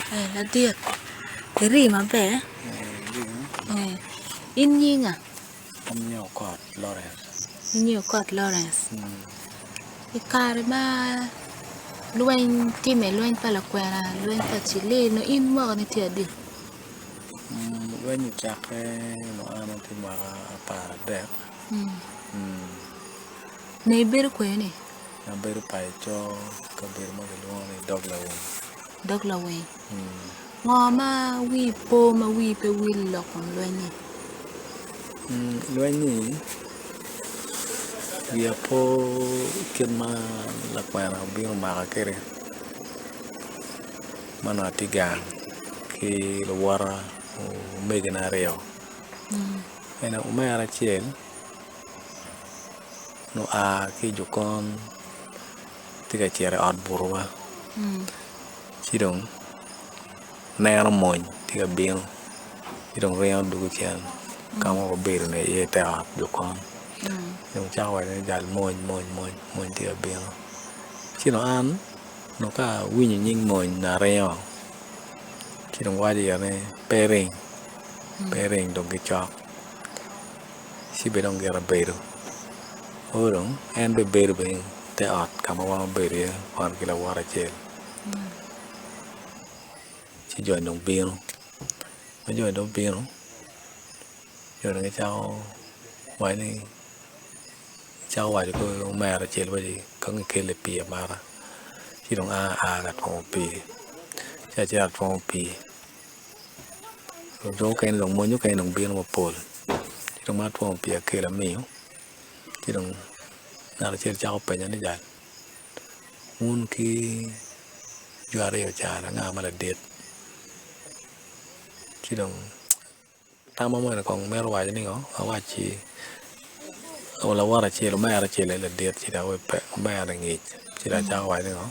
Ladit, iri maber? In nyinga? An nyinga Okot Lawrence. In nyingi Okot Lawrence. I kare ma lweny time, lweny pa lakwena, lweny pa Cilil, nongo in mwakani tye adi? Lweny ocakke nongo an atye mwaka aparadek. Nongo ibedo kwene? Abedo paco kabedo ma kilwongo ni dog lawiny. Dog lawiny. Ngo ma wii po ma wii pe wil i lok kom lweny-nyi? Lweny-nyi wiya po kit ma lakwena obino omaka kwede ma onongo atye gang ki luwota omegina aryo omera acel oa ki i jokon tye ka cito i ot butowa ci dong neno mony tye ka bino ci dong ringo dwogo cen ka ma wabedo iye i te ot jokon dong cako waco ni jal mony mony mony mony tye ka bino ci dong an onongo ka awinyo nying mony nyo aringo ci dong waco iye ni pe iring pe iring dong gicok. Ci bene dong gire bedo oo dong en bene bedo bene i te ot ka ma wan wabedo iye wan ki lawote acel ci jo-ni dong bino ma jo-ni dong obino jo-ni dong gicako waco ni gicako waco ki omera acel waci kong ikelle pii amata ci dong an aa ka twomo pii ci acito atwomo pii. Jo mukene dong mony mukene dong bino mapol ci dong ma atwomo pii akelo amiyo ci dong ngat acel cako penya ni jal wun ki jo aryo ca anga ma ladit ci dong tamma moni kong mito waco ni ngo awacci lawote acel omera acel aye ladit ci dong omera ngic ci dong acako waco ni ngo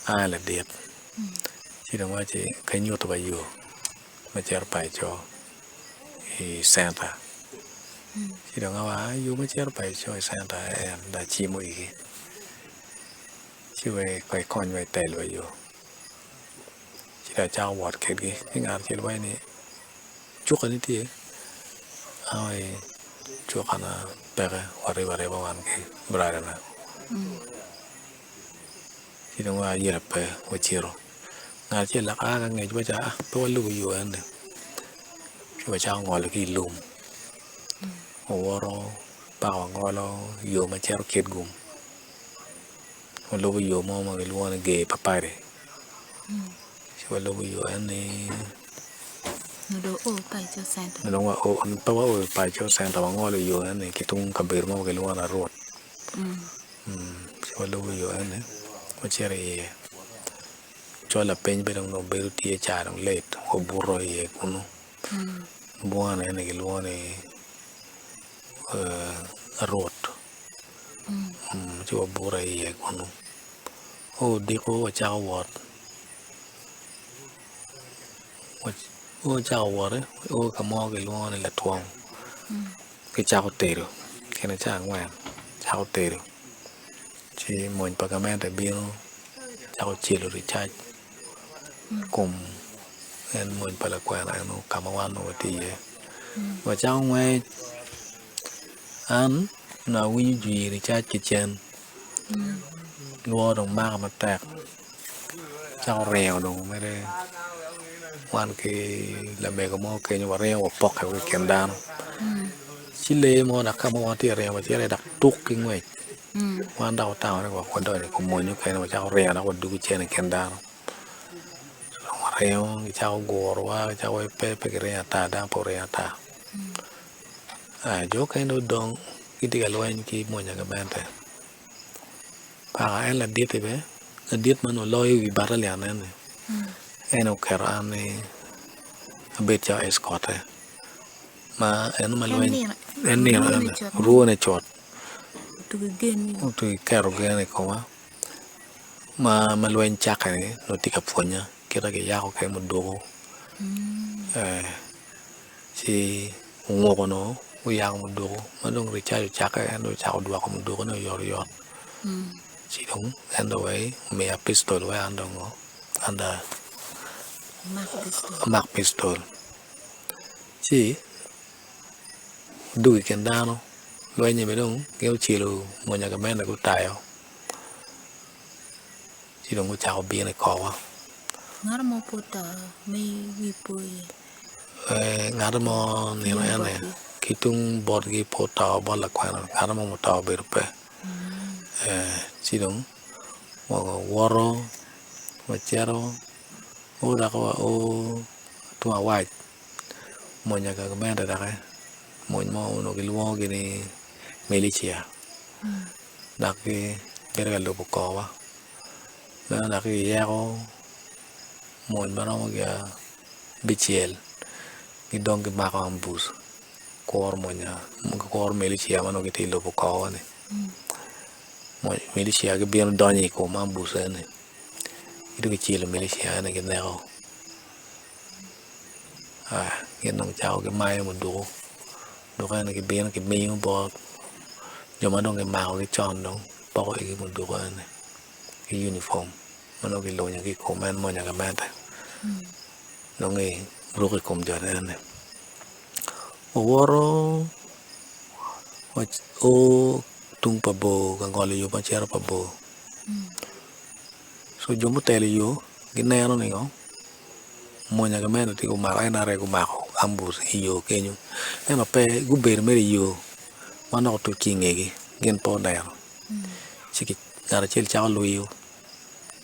an aye ladit. Ci dong wacci ka inyuto wa yo me cito paco i centa ci dong awaco yo me cito paco i centa aye en dong acimo igi ci wek ikony wa itel wa yo ci dong acako wot kwedgi ci ngat acel waco ni cukani tye an awaci cukana peke waribo ariba wan ki bradana. Ci dong wa ayela pe wacito ngat acel dok a ki angec waci aa pe walubo yo eni ci wacako ngolo ki i lum wawoto paka wangolo yo ma cito kitgum walubo yo mo ma kilwongo ni ger papadi ci walubo yo eni pe wao i paco centa wangolo yo eni ki tung kabedo mo ma kilwongo ni arut. Ci walubo yo eni wacito iye col lapiny bene onongo bedo tye ca dong late wabuto iye kunu bunga ni eni kilwongo ni arut ci wabuto iye kunu odiko wacako wot wacako wot wao ka mo kilwongo ni latwong. Kicako tedo kine ca angwen cako tedo ci mony pa gamente bino cako celo ricac i kom en mony pa lakwena eno ka ma wan onongo watye iye wacako ngwec an onongo awinyo jwi ricac ki cen lworo dong maka matek. Acako ringo dong mere wan ki lamego mo kenyo waringo wapokke i kin dano ci lee mo dok ka ma wan watye ka ringo wacito iye dok tuk ki ngwec wan dok watamo ni wek wadony i kom mony mukene wacako ringo dok wadwogo cen i kin dano dong waringo gicako gurowa gicako waci pe pe giringo ata dano pe oringo ata jo mukene dong odong gitye ka lweny ki mony pa gamente. Paka en ladit-ti bene ladit ma onongo loyo wi batalian eni en oketo an ni abed calo escort-te ma eno ma lweny en nino eno orwone cut otugi keto gen i koma ma lweny cakke-ni nongo tye ka pwonya kit ma kiyako kwede muduku ci onguko nongo guyako muduku ma dong ricac ocakke en dong ocako dwoko mudukune oyotoyot ci dong en dong wai omiya pictol wek an dong an dong. Amak pictol ci odwogo i kin dano lweny-nyi bene dong gin ocelo mony gamente gutayo ci dong gucako bino i korwa. Ngat mo pe oto ma wi po iye? Ngat mo nino ene ki tung botgi pe oto bot lakwena ngat mo muto obedo pe ci dong wawoto wacito o dok wao tung awac mony pa gamente doki mony mo onongo kilwongogi ni milicia dok gibedo ka lubo korwa meno dok giyeko mony ma romo gin abicel gidong gimako ambuc gikuro milicia ma onongo gitye ka lubo korwa-ni milicia gibino donyo i kom ambuc eni ci gicelo milicia eni gineko gin dong gicako gimayo muduku muduku eni gibino gimiyo bot jo ma dong gimakogi con dong poko igi muduku eni ki unifom ma nongo gilunyo ki i kom en mony pa gamente dong giruko i kom jo eni owoto oo tung pa bor ka ngolo yo ma cito pa bor co jo mutelo yo gineno ningo mony pa gamente tye gumako NRA gumako ambuc i yo kenyo ento pe gubedo mere i yo ma nongo otuc ki i ngegi gin pe oneno ci ngat acel cako lwiyo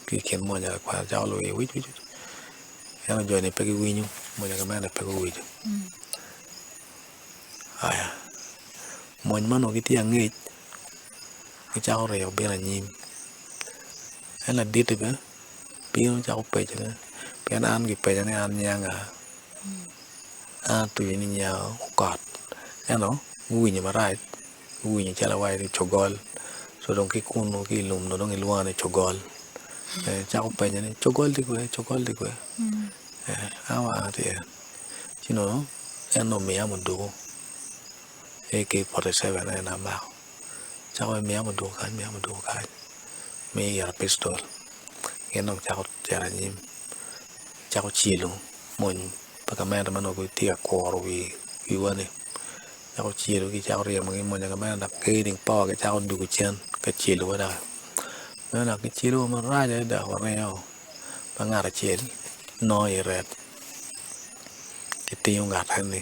ki i kin mony cako lwiyo wic wic ento joni pe giwinyo mony pa gamente pe guwinyo aya mony ma onongo gitye angec gicako ringo bino anyim en laditti bene bino cako pejone pien an kipeja ni an nyinga anga an atuco ni nyinga okot ento guwinyo marac guwinyo calo awaci ni cogol co dong ki kunu ki i lum dong gilwonga ni cogol cako penya ni cogol tye kwene cogol tye kwene an awaco ni tye ci nongo en dong omiya muduku AK 47 en aye amako cako ni miya muduku kany miya muduku kany miyo ira pictol gin dong cako cito anyim cako celo mony pa gamente ma onongo gitye ka kuro wiwa-ni cako celogi cako ryemogi mony pa gamente dok gaining power gicako dwogo cen ka celowa dok meno dok gicelowa marac adada waringo ma ngat acel nongo iye ret kitingo ngat eni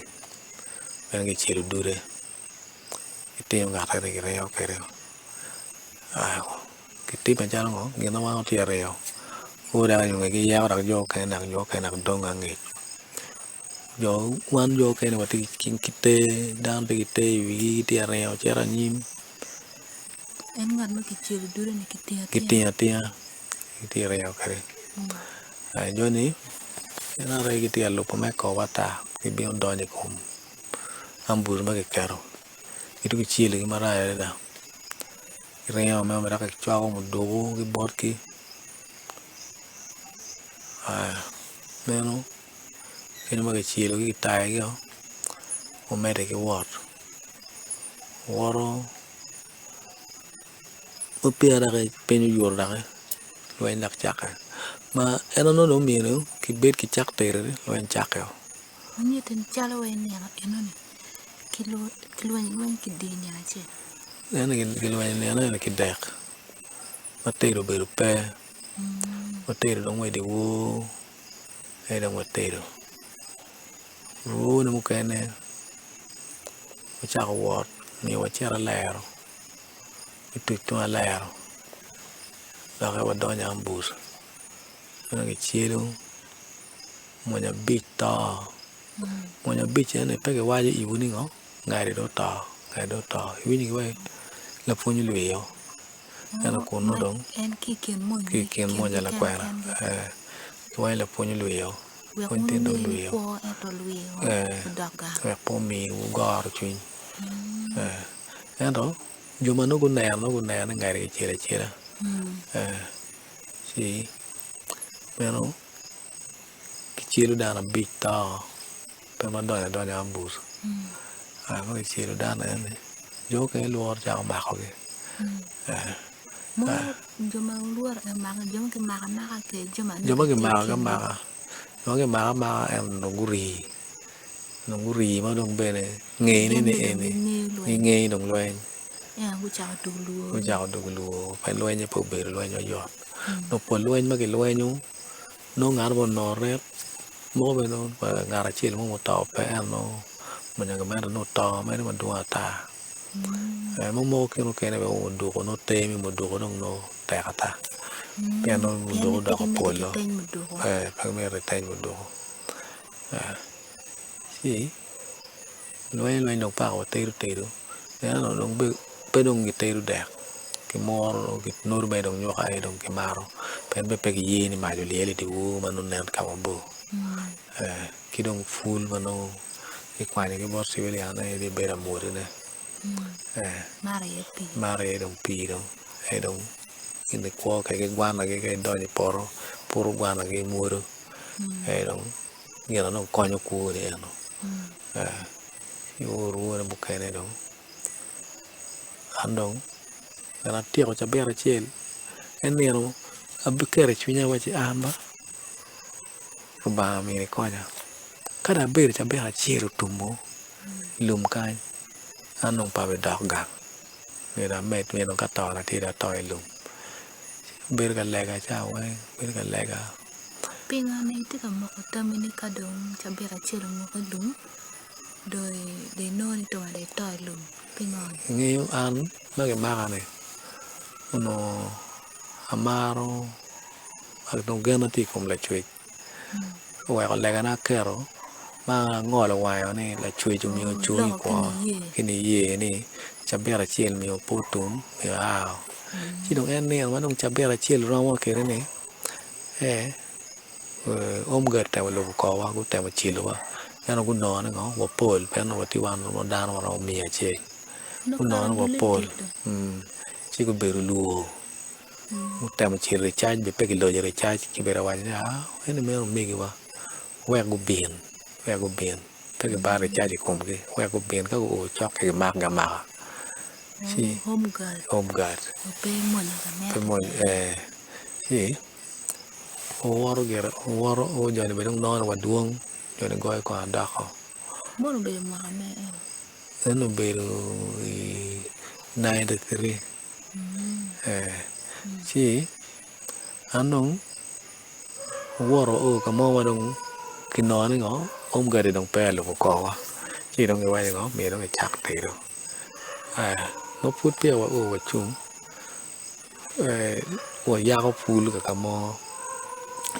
meno kicelo dude kitingo ngat eni kiringo kwede kitime calo ngo gin ma wan watye ka ringo dok giyeko dok jo mukene dok jo mukene dok dong angec jo wan jo mukene watye ki te dano tye ki te iwigi gitye ka ringo cito anyim kitingo atinga gitye ka ringo kwede joni gin aryo gitye ka lubo me kobo ata gibino donyo i kom ambuc ma kiketo gitye ki celogi marac adada giringo me dok gicwako muduku ki botgi meno kit ma kicelogi kitayogi omedde ki wot owoto ma peya dok piny oyuto doki lweny dok cakke ma en onongo dong myero kibed kicak tedo lweny cakkeo. Manyutte ni calo wai nino enoni kilwenyo lweny kidye nino acel. Ento gilwenyo nino eni kidek ma tedo obedo pe watedo dong wa i dyewor aye dong watedo rwone mukene wacako wot nyo wacito alero ki tuc tung alero doki wadonyo i ambuc ma kicelo Mony abic to mony abic eni pe kiwaco iwu ni ngo ngati dong oto ngati dong oto iwinyo giwaci lapwony olwiyo ento kunu dong ki i kin mony lakwena giwaco ni lapwony olwiyo pwony tin dong olwiyo wek pe omiwu goro cwiny ento jo ma nongo guneno nongo guneno ni ngati kicelo acela ci meno Kicelo dano abic to pe ma donyo adonya ambuc ma kicelo dano eni jo mukene lworo cako makogi. Jo ma kimako amaka Ma gimako amaka ento dong gurii dong gurii ma dong bene ngene ni eni gingeyo dong lweny gucako dwogo lwor pien lwenye pe obedo lweny mayot dong pol lweny ma gilwenyo nongo ngat mo onongo ret moko bene nongo ngat acel mo muto pe ento nongo gamente nongo oto mere madwong ata Mogo kine mukene bene muduku nongo tee me muduku dong nongo tek ata pien nongo muduku odoko polo pe gimito giteny muduku ci lweny lweny dong paka watedo tedo ento dong pe dong gitedo dek kimuro kinodo mere dong nyuka aye dong kimato pien bene pe giye ni mac olyel idyewor ma nongo nen ka mabor. Ki dong pul ma nongo kikwanyo ki bot civilian aye gibedo amwodine mato iye dong pii dong aye dong gin gikwo kwede ki gwanagi ka idonyo i poto iputo gwanagi imwodo aye dong gin na dong konyo kwoni eno ci orwone mukene dong an dong en atyeko cabit acel en nino aketo i cwinya waci an ba Lubanga myero ikonya. Ka dong abedo cabit acel otumo i lum kany, an dong pe abidok gang myero amed myero dong ka tona tye dong ato i lum. Abedo ka lega ca weng, abedo ka lega. Pingo ni itye ka moko tammi ni ka dong cabit acel omoko i lum dong inongo ni tong dong ito i lum? Pingo? Ingeyo an ma kimaka-ni onongo amaro Dong genna tye i kom Lacwec oweko legana aketo ma angolo wange ni Lacwec omiyo ocung i kwo ki niye ni cabit acel myero pe otum myero aa ci dong en nino ma dong cabit acel romo kwede ni Omgad otemo lubo korwa gutemo celowa ento gunongo ni ngo wapol pien onongo watye wan dano maromo miya acel gunongo ni wapol ci gubedo lwor. Gutemo cito i cac bene pe gilonyo ricac kibedo ka waco ni aa eni meno omegiwa wek gubin wek gubin pe kibar ricac i komgi wek gubin ka guo cok ci kimakgi amaka ci home guard ci owoto gire owoto joni bene dong nongo ni wadwong joni goyo kong adoko. Eno obedo i 93. Ci an dong awoto ao ka mo ma dong kinongo ni ngo omgadi dong peya lubo korwa ci dong giwaco ngo myero dong ecak tedo ma pud peya wao wacung wayako pul ka mo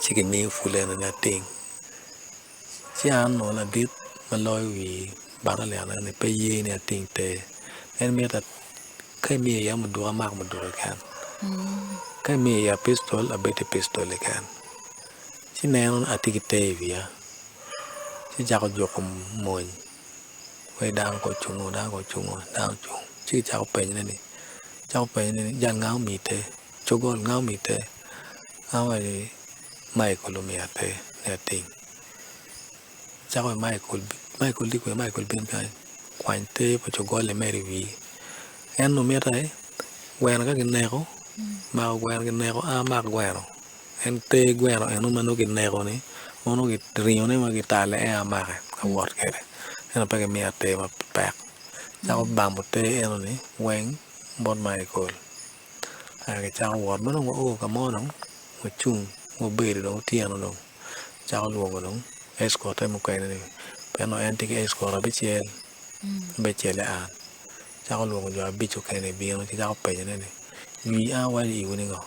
ci kimiyo pul eno ni ating. Ci an onongo ladit ma loyo wi batalion eni pe ye ni ating ter en mito ka imiyo iye muduku amak muduku keken ka imiyo iya pictol abed ki pictol keken ci neno atye ki ter i wiya ci cako juko mony wai dano kong ocungo dano kong ocungo dano ocung ci kicako penyone ni cako penyone ni jal nga omiyi ter cogol nga omiyi ter an awaco ni Michael omiya ter ni ating cako ki Michael, Michael tye kwene Michael bin kany kwany ter pa cogol imed i wii en onongo mitte gweno ka kineko mako gweno kineko a mak gweno en ter gweno eno ma nongo kineko ni ma nongo ringone ma kitalo en aye amake awot kwede ento pe kimiya ter mapek cako bamo ter enoni weng bot Michael. Kicako wot ma dong wao ka mo dong wacung wabedo dong otyeno dong cako lwongo dong escort-te mukene ni pien onongo en tye ki escort abicel abicel-le an cako lwongo jo abic mukene bino ci cako penyone ni jwi an awaco iwu ni ngo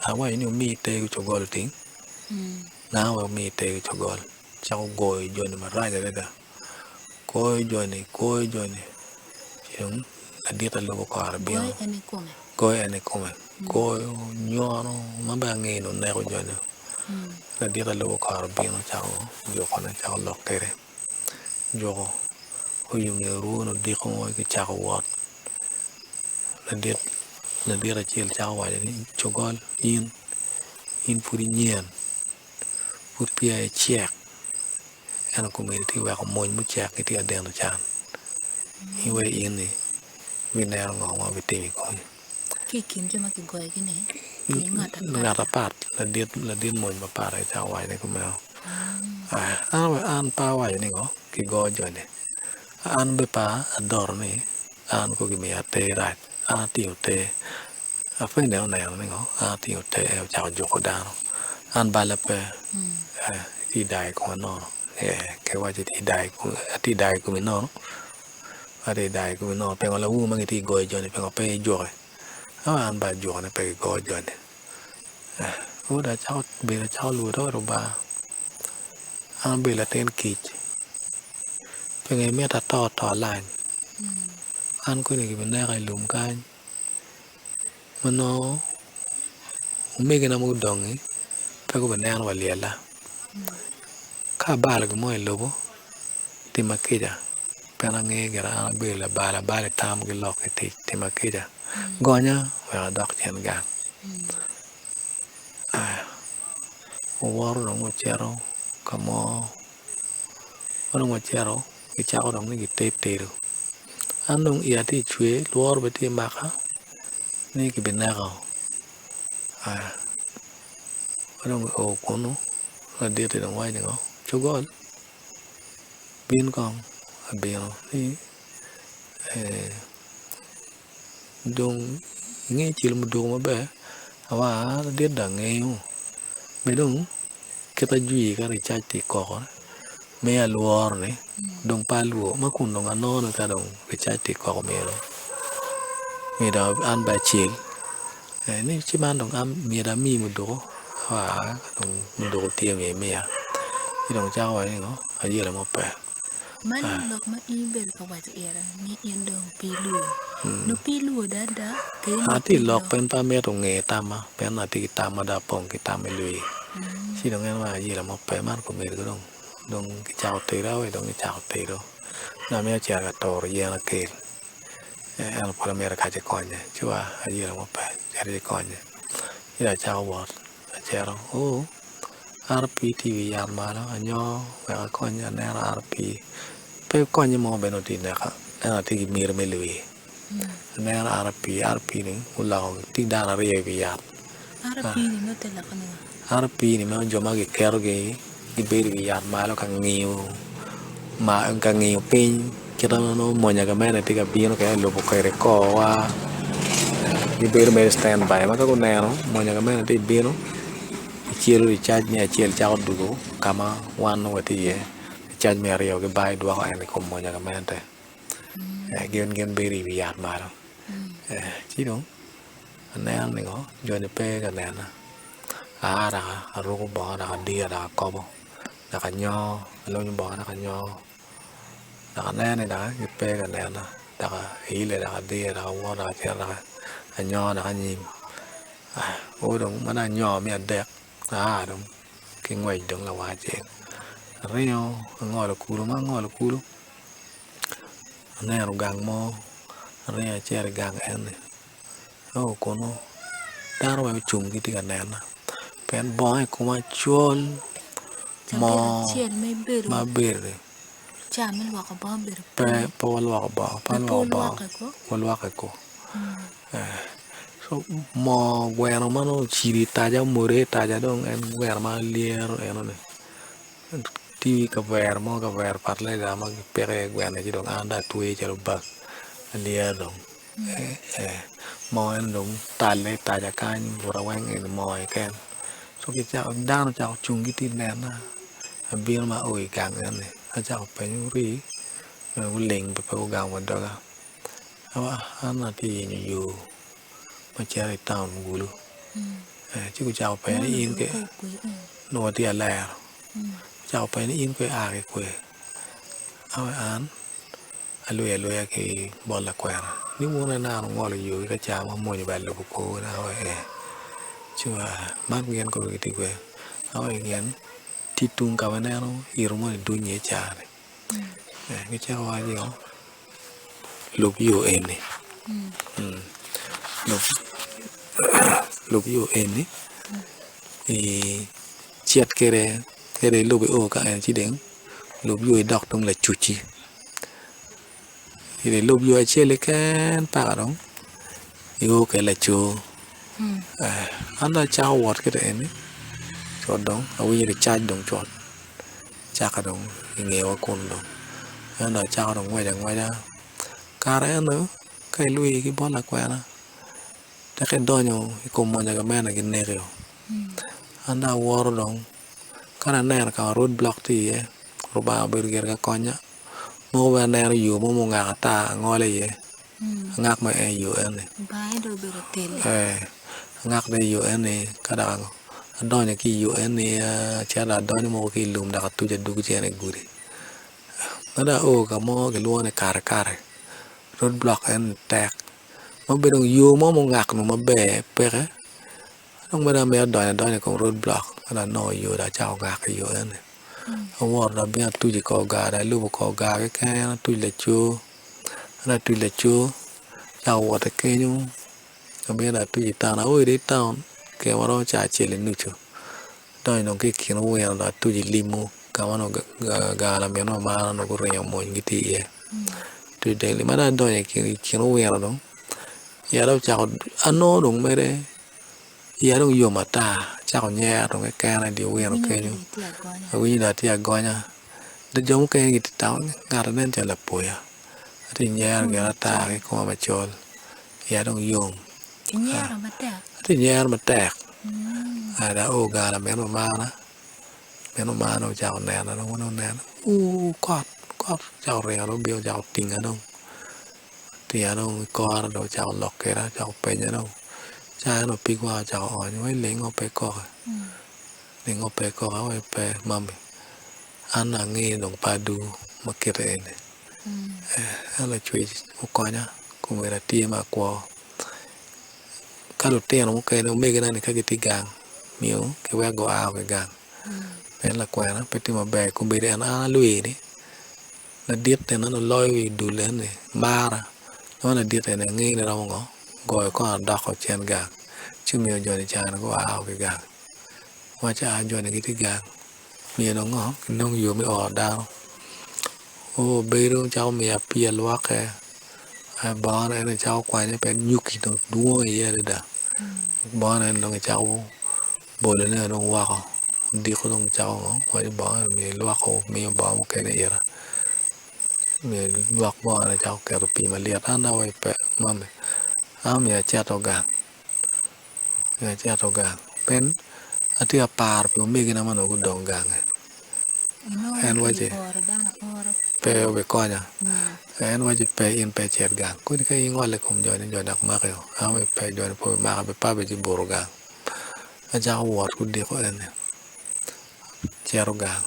awaco ni wumi ter cogol oting nga wek wumi ter cogol cako goyo joni marac adada. Goyo joni goyo joni ci dong ladit alubo kore bino goyo en kikome goyo nyono ma bene angeyo ni oneko joni ladit alubo kore bino cako jukone cako lok kwede juko oyubo orwone odiko mo gicako wot ladit acel cako waco ni cogol in in pud inyen pud peya icek. Ento komedi tye ka weko mony mucek gitye ka deno can in wai in-ni ibineno ngo ma obitimo i komi. Ki i kin jo ma kigoyogi-ni, ngat apat ladit mony mapat aye cako wacone kumeno. An pe awaco ni ngo kigo joni an bene pe adoto ni an kono gimiya ter rac an atingo ter apene oneno ni ngo an atingo ter en ocako juko dano an balla pe itye ka dayo i koma nono kiwaco atye ka dayo i komi nono atye ka dayo i komi nono pingo lawur ma gitye ka goyo joni pingo pe ijuki an bene ajuko ni pe kigo joni. Pud acako bedo acako lwodo Lubanga, an abedo latin kic pingo imito ato to alany an koni gibineka i lum kany ma nongo omegina ma gudongi pe gubineno wa lyella ka abalo gin mo i lobo tima kica pien angeyo gire an abedo labal abalo i tam ki lok ki tic tima kica gonya wek adok cen gang owoto dong ocito ka mo ma dong ocito gicako dong ni giter tedo an dong iya tye ka cwer lworo bene tye ka maka ni kibineko ma dong oo kunu ladit-ti dong waco ni ngo cogol bin kong abino ni Dong ingeyo celo muduku maber awa ladit dong angeyo be dong kit ajwi ka ricac tye koko miyo alworo ni dong pe alwor ma kun dong anongo ni ka dong ricac tye koko myero dong an bene acel ci man dong an myero ami muduku awa dong muduku tye myero imiya ci dong cako waco ni ngo ayelo mo pe. Meno lok ma in ibedo ka waco ira ni in dong pe ilwor. Nongo pe ilwor do ada? Kadi nongo Atye pe i lok ilok. pien pe amito nge tamma pien atye ki tam ma dong apong ki tam me lwii ci dong en weko ayela mo pe man komedigi dong dong kicako tedo aye dong kicako tedo dong amito cito ka turo yen akel ento pud amito kace ikonye ci wa ayela mo pe cit ikonye ci dong acako wot acito oo RP tye i wi yat malo anyoo wek akonye aneno RP pe konye mo bene onongo tye ineka ento atye ki miti me lwii aneno RP, RP ni oloko tye dano aryo i wi yat RP ni meno jo ma giketogi gibedo i wi yat malo ka ngiyo ka ngiyo piny kit ma nongo mony gamente tye ka bino kwede lubo kwede korwa gibedo mere stand by ma ka guneno mony gamente tye ka bino Gicelo ricac me acel cako dwogo ka ma wan nongo watye iye, ricac me aryo gibayo dwoko en i kom mony gamente gin gin bedo i wi yat malo ci dong aneno ni ngo joni pe ka nena aa dok aruko bongo dok adiyo dok akobo dok anyongo alunyo bongo dok anyongo dok aneno ni dok gipe ka nena dok aile dok adiyo dok awoto dok acito dok anyongo dok anyim. Oo dong ma dong anyongo me adek aa dong ki ngwec dong lawang acel aringo angolo kulu ma angolo kulu aneno gang mo aringo acito i gang eni ao kunu dano weng ocung gitye ka nena pien bongo i koma col moo ma abedo-ni pe pe walwoko bongo pe alwoko bongo walwoke ko. Moo gweno ma nongo ocido i taca omode i taca dong en gweno ma alyero enoni tye i kavera mo kavera fatalaija ma kipiko iye gweno ci dong an dong atweyo calo bag alyero dong moo eni dong otalle i taca kany buta weng eni moo keken dano ocako cung gitye ka nena abino ma ao i gang enoni acako penyo rii guling pe gugamo doga. An atye ka yenyo yo ma cito i taun Gulu ci gucako penyo ni in onongo atye alero gucako penyo ni in kono ia ki kwene awaco an alweyo alweya ki bot lakwena ni wun aye naka wungolo yo ki ka ca ma mony obalo lubo korwu ni awaco ee ci man gin kono gitye kwene awaco gin tye tung ka ma ineno yito moni duny iye cani gicako waco ni lub yo eni lub yo eni icit kwede ka dong ilubo io ka eni ci dong lub yo idok tung lacucci ci dong ilub yo acel-li keken paka dong io kwede lacor an dong acako wot kiti eni cut dong awinyo licac dong cut. cakke dong i ngewa kunu dong en dong acako dong ngwec angweca kare eno ka ilwi ki bot lakwena teki idonyo i kom mony pa gamente gineki an dong awoto dong ka dong aneno ka ma road block tye iye Rubanga obedo gire ka konya mogo bene aneno yo mo mungak ata angolo iye angak ma en yo eni angak dong i yo eni ka dok adonyo ki i yo eni acito dong adonyo mogo ki i lum dok atuco adwogo cen i gudi ma dong ao ka mo kilwongo ni karekare road block eni tek ma obedo yo mo mungak maber peke dong mere amito donyo adonya i kom road block ka dong anongo yo dong acako ngak i yo eni awoto dong abino atuco i kor gar dong alubo kor gar keken atuco lacor ka dong atuco lacor acako wot ki kenyo abino dong atuco i taun ao dong i taun kine maromo cawa acel ki nucu adonyo dong ki i kin owino dong atuco i limo ka ma onongo gar laminwa mamana onongo guringo mony gitye iye atuco dong i limo ma dong adonyo i kin owino dong iya dong ocako anongo dong mere iya dong yom ata acako nyero dong kekena i dye owino kenyo awinyo dong atye agonya dong jo mukene gitye ka tamo ni ngat-ti nen calo lapoya atye ka nyero gin ata ki koma macol iya dong yom atye ka nyero matek dong ao gang lamin mamana min mamana dong ocako nena dong oneno ooh kot kot ocako ringo dong obino ocako tinga dong otinga dong i kore dong ocako lok kweda ocako penya dong ca eno pig wanga ocako ony wai lingo pe ikoki lingo pe ikoki awaci pe mami an dong angeyo ni dong pe adugo ma kite eni ento lacwec okonya komiti atye me akwo ka lutino mukene omegina ni ka gitye gang nyo kiwek gua ki gang pien lakwena pe tye maber kombeddi en an alwir-ni ladit eni oloyo wi dul eni mara nongo ladit eni angeyo ni romo ngo goyo kong adoko cen gang ci omiyo joni cani gua ki gang waco aa joni gitye gang myero ngo kinong yo me oro dano oo bedo cako miya pii alwoke bongone en aye cako kwanye pien nyuki dong dwong iye adada bongone en dong ecako bolone dong woko odiko dong cako ngo kwanyo bongo eni lwoko miyo bongo mukene ita myero ilwok bongone cako keto pii malyet an dong awaco pe mami an myero acito gang myero acito gang pien atye ka paro pi omegina ma onongo gudong gangi en wacci pe obikonya en wacci pe in pe icit gang kodi ka in ingolo i kom joni jo dok maki o an awaci pe joni pe obimaka pe abibuto gang acako wot ki odiko eni acito gang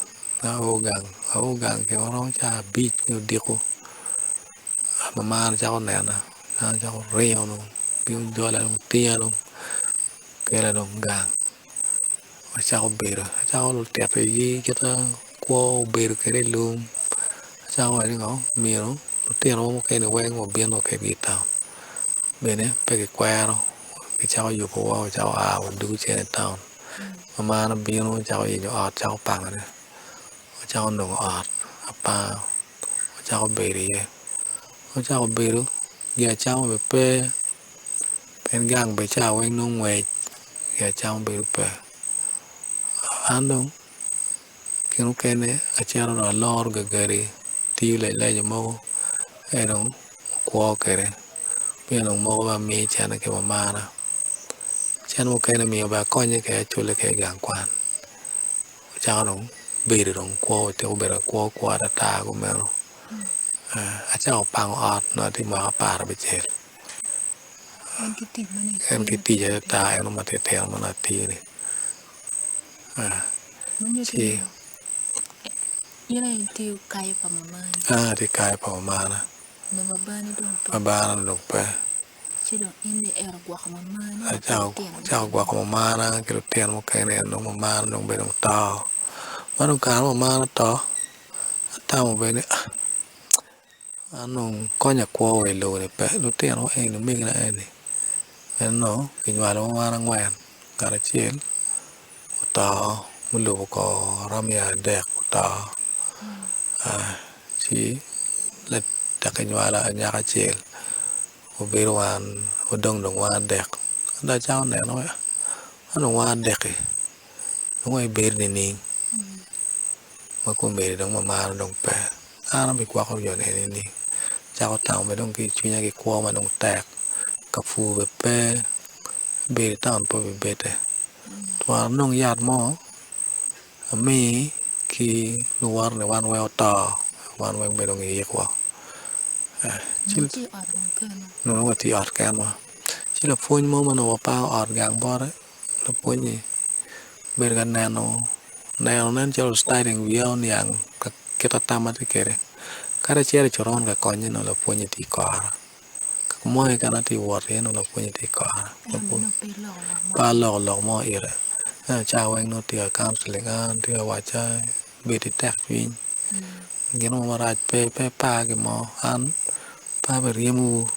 ao gang ao gang gin maromo cawa abic me odiko mamana cako nena cako ringo dong bino jola dong tinga dong kela dong gang acako bedo acako tito igi kit ma kwo obedo kwede i lum acako waco ni ngo myero lutino mukene weng wabin wa kwedgi i taun bene pe kikwero kicako yubowa wacako a wadwogo cen i taun mamana obino cako yenyo ot cako pangone wacako nongo ot apanga wacako bedo iye wacako bedo gin acama bene pe pien gang bene ca weng nongo ngwec gin acama bedo pe an dong kine mukene acito dong aloro gagari atiyo lailaci mogo ento dong akwo kwede pien dong mogo bene amiyo cente ki mamana cente mukene miyo bene akonye kwede acule kwede i gang kwan acako dong bedo dong kwo otyeko bedo akwo kwo atata kumeno acako pango ot nongo atye mwaka apar abicel en ki tic atata eno matitino ma nongo atiyo-ni ci an atye kayo pa mamana babana dong pe acako gwoko mamana ki lutino mukene nongo mamana dong bene oto ma dong kare ma mamana oto atamo bene ni an dong konya kwo wa i lobo-ni pe lutino eni omegina eni en onongo kinywalowa wan angwen ngat acel oto mulubo kor romo ya adek oto ci dok kinywalo anyaka acel obedo wan wadong dong wan adek dong acako neno ni man dong wan adek-ki dong wabibedo nining? Ma komedi dong mamara dong pe. An abigwoko jo ni nining? Acako tamo bene dong ki i cwinya ki kwo ma dong tek, ka pur bene pe, bedo i taun pe obibedde. Twara anong yat mo ami ki luwotoni wan wek oto wan weng bene dong giyik wa nongo watye i ot kenwa ci lapwony mo ma onongo wapango ot gang bote lapwony-nyi obedo ka neno neno nen calo studying wiya oniang kit ma tamma tye kwede kadi acito i coron ka konye nongo lapwony-nyi tye i kora. Ka mo keken atye ka wot iye nongo lapwonnye tye kora pe aloko lok mo ire ento ca weng nongo tye ka counseling an tye ka wacca bed ki tekcwiny gin mo marac pe pe ipar gin mo an pe abiryemowu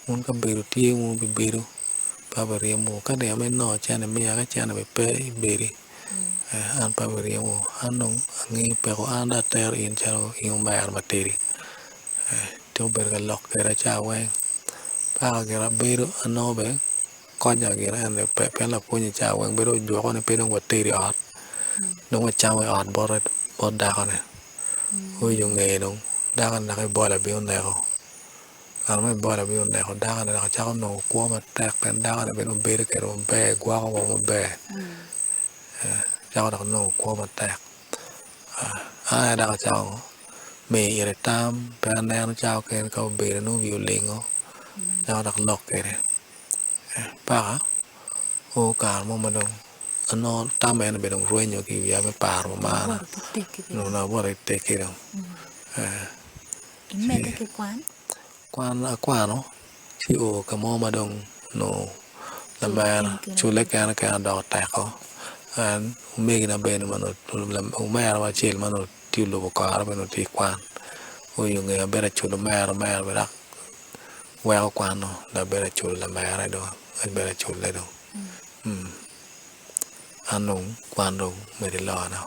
wun kabedo tye wun wubibedo pe abiryemowu ka dong imito nongo cente imiya ka cente bene pe ibedi an pe abiryemowu an dong angeyo peko an dong atero in calo in omera matidi. Ci obedo ka lok kweda ca weng paka gire abedo anongo bene konya gire eni pe pien lapwony-nyi ca weng bedo ojuko ni pe dong wated i ot dong wacamo i ot bote bot dakone oyo ngeye dong dakone dok ebola bino oneko kare ma ebola bino oneko dakone dok cako nongo kwo matek pien dakone bene obedo kwede maber gwoko wa maber cako dok nongo kwo matek. An aye dok acako miyo ite tam pe aneno cawa mukene ka obedo nongo wiye olingo acako dok lok kwede paka oo kare mo ma dong anongo tam eni bene dong rwenyo ki i wiya me paro mamara dong awoto ki tekki dong Kwan akwano ci oo ka mo ma dong onongo lamera culle kene kene dok oteko en omegina bene ma onongo omera mo acel ma onongo tye olubo kora bene onongo tye i kwan oyo ngeye abedo aculo omera omera bene dok weko kwano dok abedo aculo lamera dong abedo acule dong an dong kwan dong omedde ilona.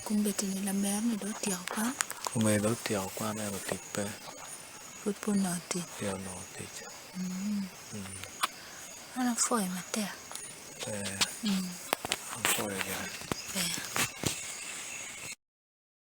Kombeddi-ni lamera-ni dong otyeko kwan? Kombeddi dong otyeko kwan ento tic pe. Pud pe onongo tic? Peya onongo tic. An apwoyo matek. Apwoyo gire.